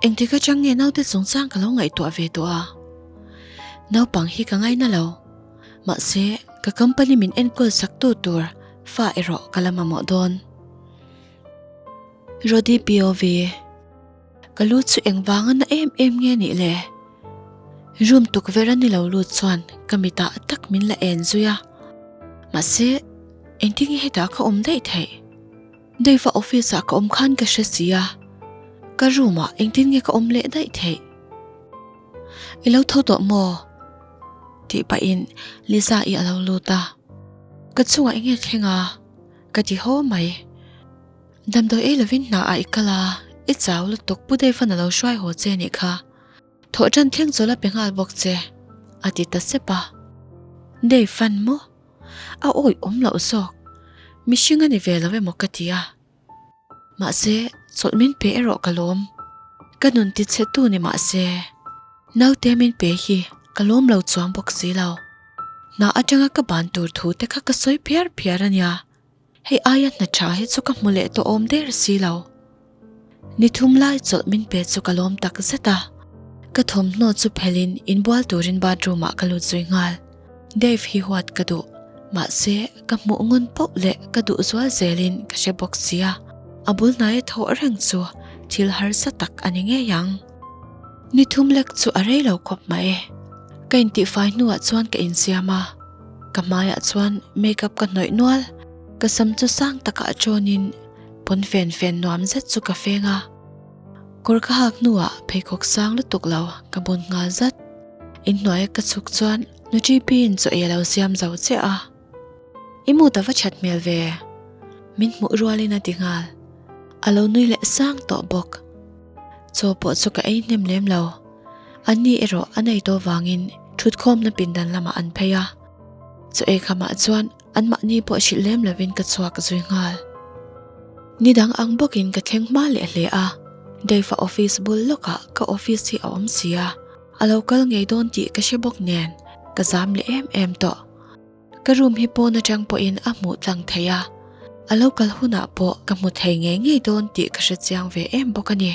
[SPEAKER 1] Engtik atang nge naute chungchang ka lo ngaihtuah ve tawh a? Naupang hi ka ngaina lo. Mahse, ka company min enkawl sak tu tur fa erawh ka la mamawh dawn. Rody POV, Ka lu chu engvanga na em em nge nih le? Room tukverh a ni lo lut chuan ka mitah tak min la en zui a. Mahse, engtin nge hetah ka awm daih theih? Dave-a office ah ka awm khan ka hre si a, ka room ah engtin nge ka awm leh daih theih? I lo tho tawh maw? Tih pahin Lisa i a lo lut a, ka chungah enge thleng a? Ka ti haw mai. Damdawi ei lovin hna ah i kal a, i chau lutuk Pu Dave-a'n a lo hruai haw che nih kha. Thawh tan thleng chawl a pe nghal bawk che, a ti ta sep a. Dave-a'n maw? A awih awm loh zawk. Mihring a ni ve lo emaw ka ti a. Mahse, chawlh min pe erawh ka lawm. Ka nun ti chhe tu ni mahse, naute min pe hi ka lawm lo chuang bawk si lo. Hna atanga ka ban tur thu te kha ka sawi phiar phiar a nia. Hei aia hna tha hi chu ka hmu leh tawh awm der si lo. Ni thum lai chawlh min pe chu ka lawm tak zet a. Ka thawmhnaw chu phelhin inbual turin bathroom ah ka lut zui nghal. Dave hi huat ka duh, mahse ka hmuh ngawn poh leh ka duh zual zelin ka hre bawk sia, a bul hnaia thawh reng chu thil harsa tak a ni ngei ang. Ni thum lek chu a rei lo khawp mai. Ka intihfai hnuah chuan ka insiam a, ka hmaiah chuan makeup ka hnawih nual, ka sam chu sang takah tawnin pawn fen fen nuam zet chu ka feng a. Kawr ka hak hnuah pheikhawk sang lutuk lo ka bun nghal zat. Inhnuaia ka chhuk chuan Nu GP-in chaw ei a lo siam zo chiah a. I mood a va that hmel ve. Min hmuh rualin a ti nghal. A lo nui leh sang tawh bawk. Chaw pawh chu ka ei hnem lem lo. Anni erawh an ei tawh vangin thutkhawmna pindan lamah an phei a. Chaw ei khamah chuan anmahni pawh hrilh lem lovin ka chhuak zui nghal. Ni dang ang bawkin ka thleng hma leh hle a. Dave-a office bul lawkah ka office hi a awm si a. A lo kal ngei dawn tih ka hre bawk nen ka zam leh em em tawh. Ka room hi pawn atang pawhin a hmuh tlang thei a, a lo kal hunah pawh ka hmu thei ngei ngei dawn tih ka hre chiang ve em bawk a ni.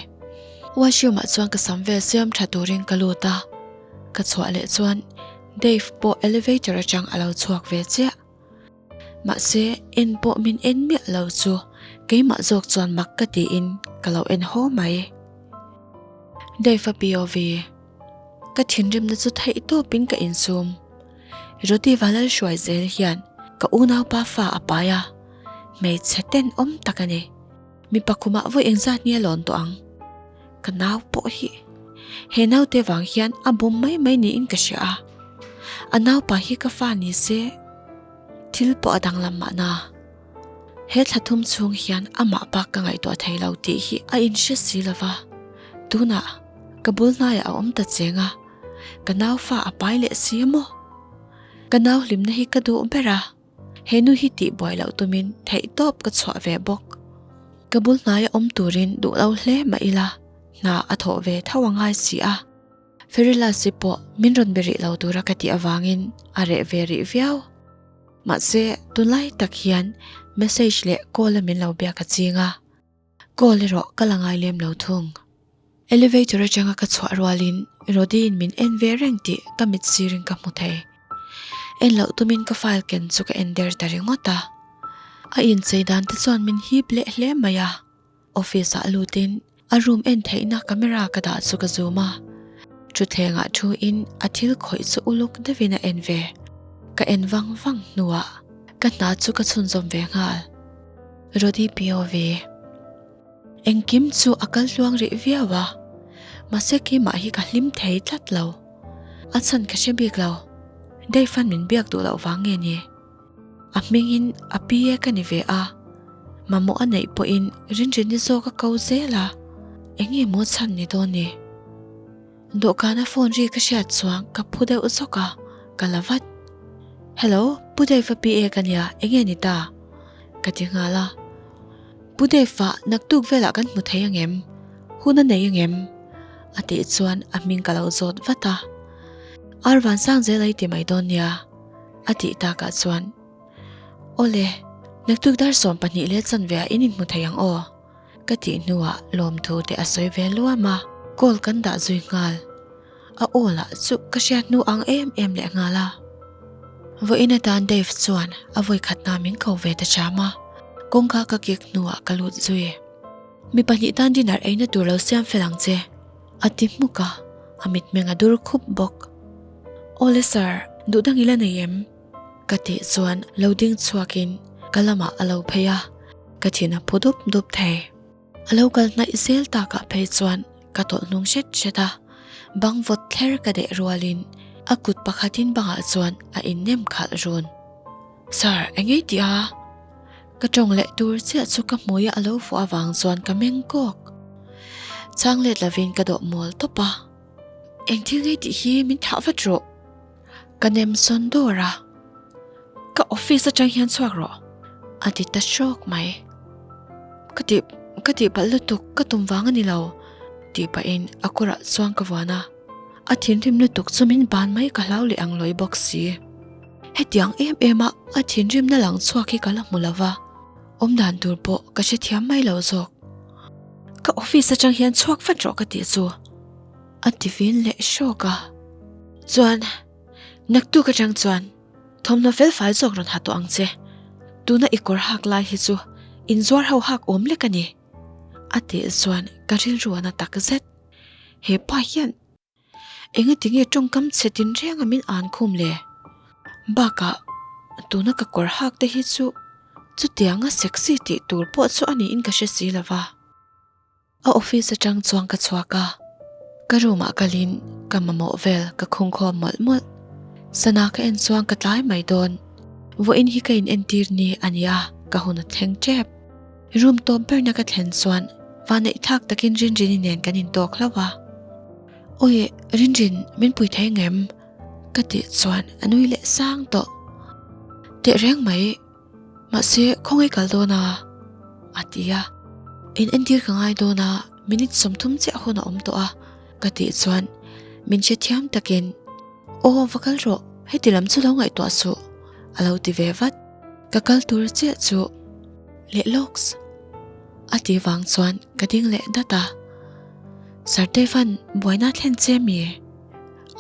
[SPEAKER 1] Washroom ah chuan ka sam vel siam tha turin ka lut a, ka chhuah leh chuan Dave pawh elevator atang a lo chhuak ve chiah. Mahse en pawh min en miah lo chu keimah zawk chuan mak ka tiin ka lo en haw mai. Dave-a POV Ka thinrimna chu theih tawpin ka insum. Roti Valal hruai zel hian ka unaupa fa a pai a, hmeichhe tenawm tak a ni. Mipa khumah vawi engzat nge a lawn tawh ang? Ka nau pawh hi he naute vang hian a bum mai mai niin ka hria a, a naupa hi ka fa ni se thil pawh a danglam mahna. He thla thum chhung hian amah bak ka ngaihtuah thei lo tih hi a inhre si lo va, tunah ka bul hnaiah a awm ta cheng a, ka nau fa a pai leh si a maw? Ka nau hlimna hi ka duh ber a. He nu hi tih buai loh tumin theihtawp ka chhuah ve bawk. Ka bul hnaia awm turin duh lo hle mah ila hna a thawh ve tho a ngai si a. Ferilasi pawh min rawn be rih lo tura ka tih avangin a reh ve rih viau. Mahse tunlai tak hian message leh call a min lo biak a ching a. Call erawh ka la ngai lem lo thung. Elevator atanga ka chhuah rualin Rody-in min en ve reng tih ka mit sirin ka hmu thei. En loh tumin ka file ken chu ka en der ta ringawt a. A inchei dan te chuan min hip leh hle mai a. Office ah lutin a room en theihna camera ka dah chu ka zoom a. Thutthlengah thuin a thil khawih chu uluk deuhin a en ve. Ka en vang vang hnuah ka hna chu ka chhunzawm ve nghal. Rody POV. Engkim chu a kal hluang rih viau a, mahse keimah hi ka hlim thei tlat lo. A chhan ka hre bik lo, Dave-a'n min biak duh loh vang nge ni? A hmingin a PA ka ni ve a, mamawh a neih pawhin Rinrini zawk a ko zel a, eng nge maw chhan ni dawn ni? Dawhkana phone ri ka hriat chuan ka phu deuh zawk a, ka la vat. Hello, Pu Dave-a PA ka nia, eng nge ni ta? Ka ti nghal a. Pu Dave-a naktuk velah kan hmu thei angem? Hun a nei angem? A tih chuan a hming ka lo zawt vat a. Ar vansang zel a i ti mai dawn nia, a tih takah chuan, Awle, naktuk dar 12 leh chanve ah in inhmu thei ang aw. Ka tih hnuah lawmthu te a sawi ve luam a, call kan dah zui nghal. A aw lah chu ka hriat hnu ang em em leh nghal a. Vawiin atan Dave chuan a vawikhatna min ko ve ta hram a, kawngka ka kik hnuah ka lut zui. Mi pahnih tan dinner eina tur lo siam fel ang che, a ti hmuk a, a mitmeng a dur khup bawk. Awle sir, duh dang i la nei em? Ka tih chuan lo ding chhuakin ka lamah a lo phei a, ka thin a phu dup dup thei. A lo kal hnaih zel takah phei chuan ka tawlh hnung hret hret a, bang vawt thler ka deh rualin a kut pakhatin bangah chuan a innem khalh run. Sir, eng ei tih a? Ka tawng leh tur chiah chu ka hmuia a lo fuh avang chuan ka meng kawk. Chhang let lovin ka dawh mual tawp a. Eng thil ngei tih hi min thlah vat rawh. Ka nem sawn dawr a, Ka office atang hian chhuak rawh, a ti ta hrawk mai. Ka tih ka tih palh lutuk ka tum vang a ni lo, tih pahin a kawrah chuan ka vuan a. A thinrim lutuk chu min ban mai ka hlau leh ang lawi bawk si. Hetiang em em a a thinrimna lang chhuak hi ka la hmu lo va, awmdan tur pawh ka hrethiam mai lo zawk. Ka office atang hian chhuak vat rawh ka tih chu. A ti vin leh hrawk a. Chuan, naktuk atang chuan thawmhnaw fel fai zawk rawn ha tawh ang che. Tuna i kawr hak lai hi chu inzuar ho hak awm lek a ni. A tih chuan ka rilru a na tak zet. He pa hian engati nge tawngkam chhe tinreng a min an khum le? Bakah tuna ka kawr hak te hi chu chutianga sexy tih tur pawh chu a niin ka hre si lova. A office atang chuan ka chhuak a, ka room ah kalin ka mamawh vel ka khung khawm mawlh mawlh. Sana ka en chuan ka tlai mai dawn. Vawiin hi ka in entir ni a nia, ka hun a thleng tep. Room tawp berna ka thlen chuan vanneih thlak takin Rinrini nen kan intawk hlauh a. Awi Rinrin min pui thei ngem? Ka tih chuan a nui leh sang tawh. Tehreng mai. Mahse, khawngaih kal dawn a? a ti a. In entir ka ngai dawn a, minute 30 chiah hun a awm tawh a, ka tih chuan min hrethiam takin, Aw, va kal rawh, heti lam chu lo ngaihtuah suh, a lo ti ve vat. Ka kal tur chiah chu leh lawks, a tih vang chuan ka ding leh dat a. Sir Dave-a'n buaina a thlen che mi?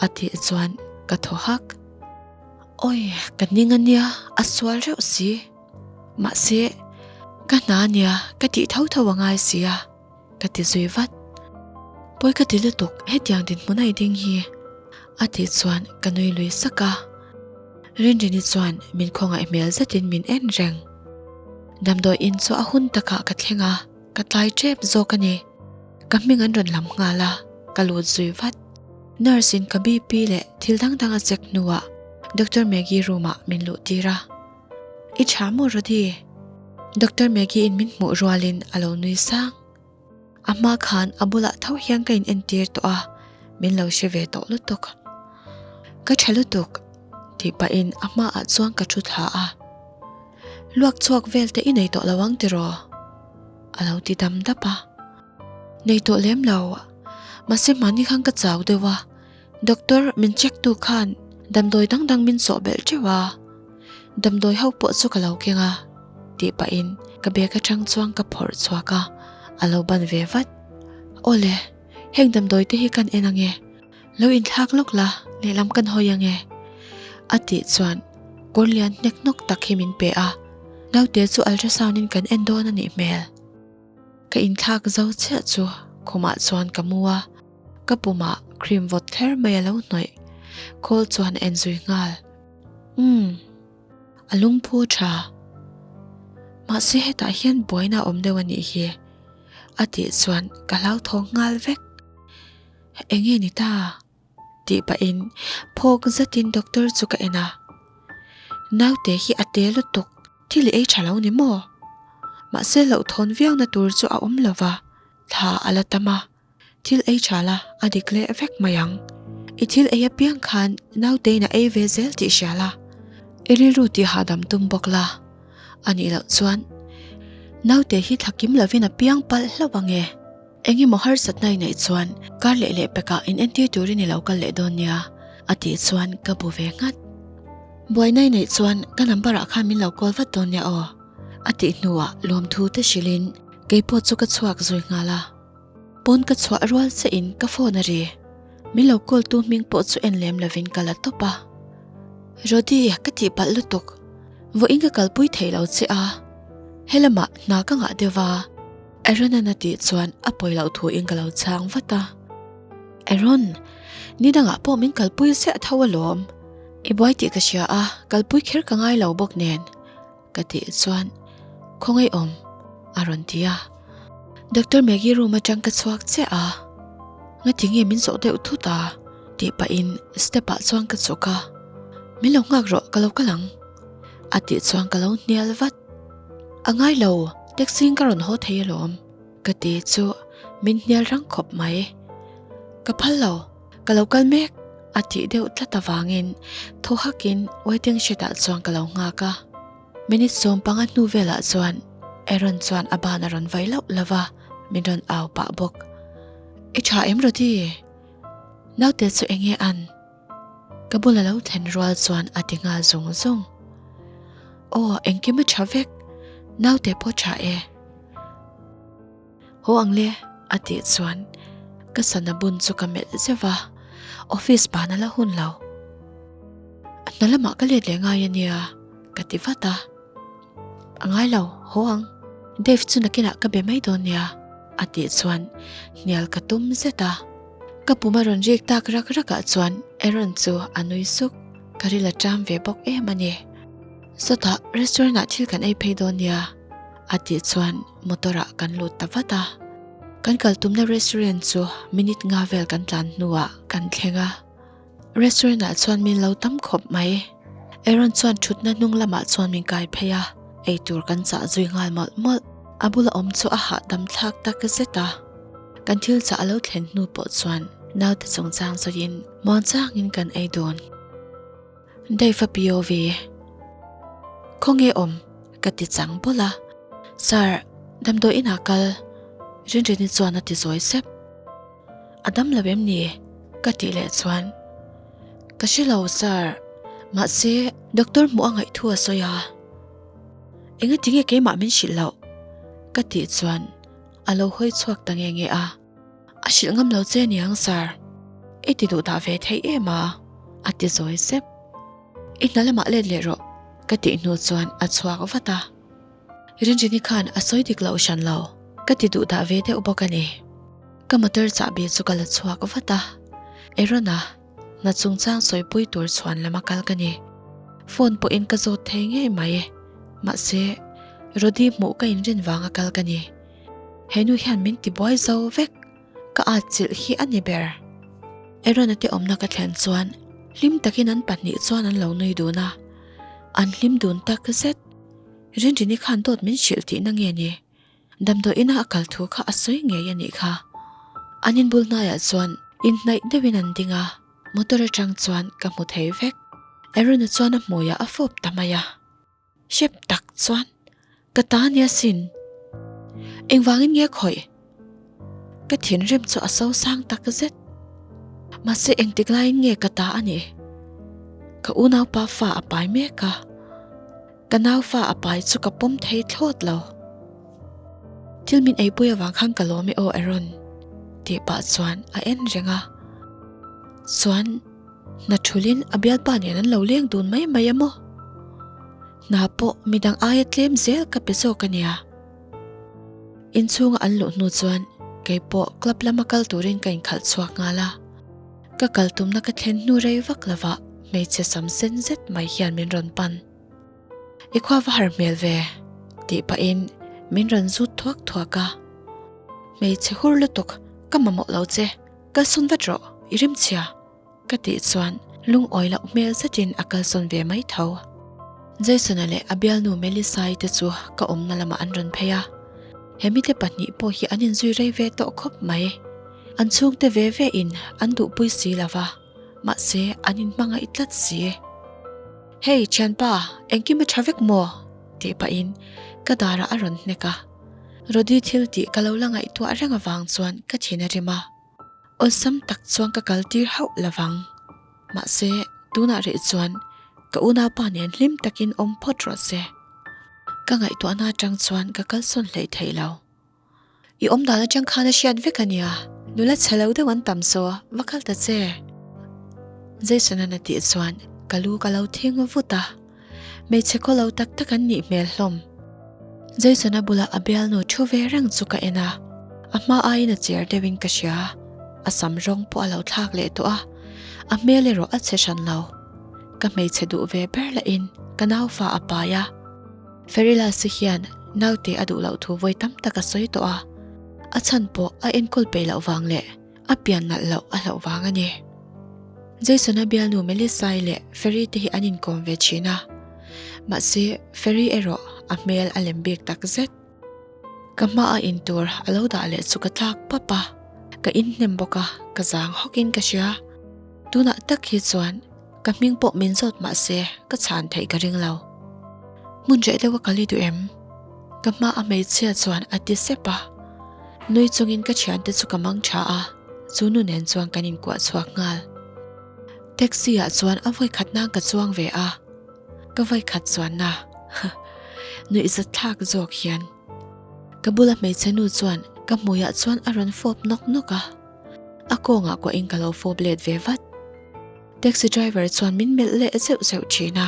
[SPEAKER 1] a tih chuan ka thaw hak. Awi, ka ning a nia, a sual reuh si. Mahse, ka hna a nia, ka tih tho tho a ngai si a, ka ti zui vat. Pawi ka ti lutuk, hetiang dinhmun a i ding hi, a tih chuan ka nui lui sak a. Rinrini chuan min khawngaih hmel zetin min en reng. Damdawi in chu a hun takah ka thleng a. Ka tlai tep zawk a ni. Ka hming an rawn lam nghal a, ka lut zui vat. Nurse in ka BP leh thil dang dang a check hnuah Doctor Maggie room ah min luh tir a. I tha maw Rody? Doctor Maggie in min hmuh rualin a lo nui sang. A hma khan a bulah tho hian ka in entir tawh a, min lo hre ve tawh lutuk. Ka tha lutuk tih pahin a hmaah chuan ka thu thla a. Luak chhuak vel te i nei tawh lo ang tiraw? A lo ti dam dap a. Nei tawh lem lo, mahse hmani khan ka chau deuh a, doctor min check tu khan damdawi dang dang min sawh belh teuh a, damdawi ho pawh chu ka lo keng a tih pahin ka bag atang chuan ka phawrh chhuak a, a lo ban ve vat. Awle, heng damdawi te hi kan en ange. Lo inthlak lawk la, lehlam kan hawi ange. A tih chuan kawr lian hnek hnawk tak hi min pe a, naute chu ultrasound in kan en dawn a nih hmel. Ka inthlak zo chiah chu khumah chuan ka mu a, ka pumah cream vawt kher mai a lo hnawih. Khawl chuan a en zui nghal. Umm. A lungphu tha. Mahse hetah hian buaina a awm deuh a nih hi. A tih chuan ka hlauthawng nghal vek. Enge ni ta? tih pahin phawk zetin doctor chu ka en a. Naute hi a te lutuk, thil i ei tha lo ni maw? Mahse hlauhthawn viauna tur chu a awm lova, thla a la tam a, thil ei tha la a dik leh vek mai ang. I thil ei apiang khan nautein a ei ve zel tih hria la, i rilru tih hahdam tum bawk la. A nih loh chuan naute hi thla kim lovin a piang palh hlauh ang e. Eng emaw harsatna i neih chuan kar leh leh pekah in entir turin i lo kal leh dawn nia, a tih chuan ka bu ve nghat. Buaina i neih chuan ka number ah khan min lo call vat dawn nia aw, a tih hnuah lawmthu te hrilhin keipawh chu ka chhuak zui nghal a. Pawn ka chhuah rual che in ka phone a ri. Min lo call tu hming pawh chu en lem lovin ka la tawp a. Rody, ka tihpalh lutuk. Vawiin ka kalpui thei lo che a, helamah hna ka ngah deuh va. Aaron-a'n a tih chuan a pawi loh thuin ka lo chhang vat a. Aaron, ni dangah pawh min kalpui ziah tho alawm. I buai tih ka hria a, kalpui kher ka ngai lo bawk nen, ka tih chuan khawngaih awm a rawn ti a. Doctor Maggie room atang ka chhuak chiah a, ngati nge min zawh deuh thut a tih pahin step ah chuan ka chhuk a, Min lo nghak rawh, ka lo kal ang a tih chuan ka lo hnial vat. A ngai lo, taxi in ka rawn haw thei alawm, ka ti chu min hnial rang khawp mai. Ka phal lo, ka lo kal mek a tih deuh tlat avangin thaw hakin waiting shed ah chuan ka lo nghak a. Minute 15 hnu velah chuan Aaron chuan a ban a rawn vai lauh lauh a, min rawn au pah bawk. I tha em Rody? Naute chu eng nge an? Ka bula lo thlen rual chuan a ti nghal zung zung. Aw, engkim a tha vek, naute pawh tha e. Haw ang le, a tih chuan ka sana bun chu ka melh zeuh va, office ban a la hun lo. A hna lamah ka let leh ngai a nia, ka ti vat a. A ngai lo, haw ang. Dave chu nakinah ka be mai dawn nia, a tih chuan hnial ka tum zet a. Ka pum a rawn rik tak rak rak ah chuan Aaron chu a nui suk, ka ril a ṭam ve bawk em a ni. Sawtah restaurant ah thil kan ei phei dawn nia, a tih chuan motor ah kan lut ta vat a. Kan kal tumna restaurant chu minute nga vel kan tlan hnuah kan thleng a. Restaurant ah chuan min lo tam khawp mai. Aaron chuan thutna hnung lamah chuan min kai phei a, eitur kan chah zui nghal mawlh mawlh. A bula awm chu a hahdam thlak tak zet a. Kan thil chah a lo thlen hnu pawh chuan naute chungchang sawiin muangchangin kan ei dawn. Dave a POV. Khawnge awm? Ka ti chang bawlh a. Sir, damdawi inah kal. Rinrini chuan a ti zawi sep. A dam lo em ni? Ka tih leh chuan, Ka hre lo sir, mahse doctor hmuh a ngaih thu a sawi a. Engati nge keimah min hrilh loh? Ka tih chuan a lo hawi chhuak ta nge nge a. A hrilh ngam lo che niang sir, i ti duh dah ve theih em a? A ti zawi sep. I hna lamah let leh rawh ka tih hnu chuan a chhuak vat a. Rinrini khan a sawi dik loh hran lo, ka ti duh dah ve deuh bawk a ni. Ka motor chahbi chu ka la chhuak vat a, Aaron-a hna chungchang sawipui tur chhuan lama kal ka ni. Phone pawhin ka zawt thei ngei mai, mahse Rody hmuh ka inrin vanga kal ka ni. He nu hian min tibuai zo vek, ka atchilh hi a ni ber. Aaron-a te awmna ka thlen chuan hlim takin an pahnih chuan an lo nui dun a, an hlim dun tak zet. Rinrini khan dawt min hrilh tihna nge ni? Damdawi ina a kal thu kha a sawi ngei a nih kha. An inbul hnaiah chuan inhnaih deuhin an ding a, motor atang chuan ka hmu thei vek. Aaron-a chuan a hmuiah a fawp ta mai a. Hrep tak chuan ka ta nia sin. Engvangin nge khawih? Ka thinrim chu a so sang tak zet. Mahse engtik laiin nge ka ta a nih? Ka unaupa fa a pai mek a. Ka nau fa a pai chu ka pawm thei thlawt lo. Thil min eipui avang khan ka lawm e aw Aaron tih pah chuan a en reng a. Chuan hna thulin a bialpa nen an lo leng dun mai mai a maw? Hna pawh midang aia tlem zel ka pe zawk a nia. Inchhunga an luh hnu chuan kei pawh club lama kal turin ka inkhalh chhuak nghal a. Ka kal tumna ka thlen hnu rei vak lovah hmeichhe sam sen zet mai hian min rawn pan. I khua va har hmel ve, tih pahin min rawn zut thuak thuak a. Hmeichhe hur lutuk, ka mamawh lo che, kalsawn vat rawh, i rimchhia. Ka tih chuan lungawi loh hmel zetin a kalsawn ve mai tho. Jason-a leh a bialnu Melissa-i te chu ka awmna lamah an rawn phei a, he mite pahnih pawh hi an inzui rei ve tawh khawp mai. An chhungte ve ve in an duhpui si lo va, mahse an inhmangaih tlat si. Hey thianpa, engkim a tha vek maw? tih pahin ka darah a rawn hnek a. Rody thil tih ka lo la ngaihtuah reng avang chuan ka thin a rim a. Awlsam tak chuan ka kal tir hauh lo vang. Mahse, tunah rih chuan ka unaupa nen hlim takin awm phawt rawh se. Ka ngaihtuahna atang chuan ka kalsawn hleih theih lo. I awm dan atang khan a hriat vek a nia, nula chhe lo deuh an tam saw, va kal ta che. Jason-a'n a tih chuan ka lu ka lo thing vut a. Hmeichhe khaw lo tak tak an nih hmel hlawm. Jason-a bulah a bialnu thu ve reng chu ka en a, a hma aiin a cher deuhin ka hria. A sam rawng pawh a lo thlak leh tawh a, a hmel erawh a chhe hran lo. Ka hmeichhe duh ve ber lahin ka naufa a pai a. Ferilas-i hian naute a duh loh thu vawi tam tak a sawi tawh a, a chhan pawh a enkawl peih loh vang leh A pian nalh loh a hlauh vang a ni. Jason-a bialnu Melissa-i leh Ferry te hi an inkawm ve thin a. Mahse, Ferry erawh a hmel a lem bik tak zet. Ka hmaah intur a lo dah leh chu ka tlak pap a, ka inhnem bawk a, ka zang hawkin ka hria. Tunah tak hi chuan ka hming pawh min zawt mah se ka chhan theih ka ring lo. Hmun reh deuh a kal i duh em? Ka hma a hmeichhia chuan a ti sep a. Nui chungin ka thiante chu ka mang tha a, chu nu nen chuan kan inkuah chhuak nghal. Taxi ah chuan a vawi khat nan ka chuang ve a, ka vawi khat chuanna nuihzat thlak zawk hian ka bula hmeichhe nu chuan ka hmuiah chuan a rawn fawp nawk nawk a, a kawngah kuahin ka lo fawp let ve vat. Taxi driver chuan min melh leh zeuh zeuh thin a,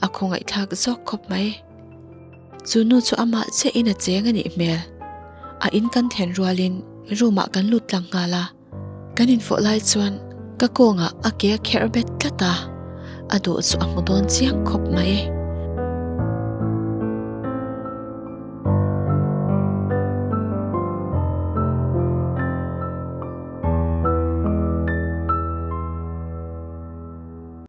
[SPEAKER 1] a khawngaihthlak zawk khawp mai. Chu nu chu amah chiahin a cheng a nih hmel. A in kan then rualin room ah kan lut tlang nghal a, kan infawh lai chuan ka kawngah a ke a kherh bet tlat a, a duh chu a hmu dawn chiang khawp mai.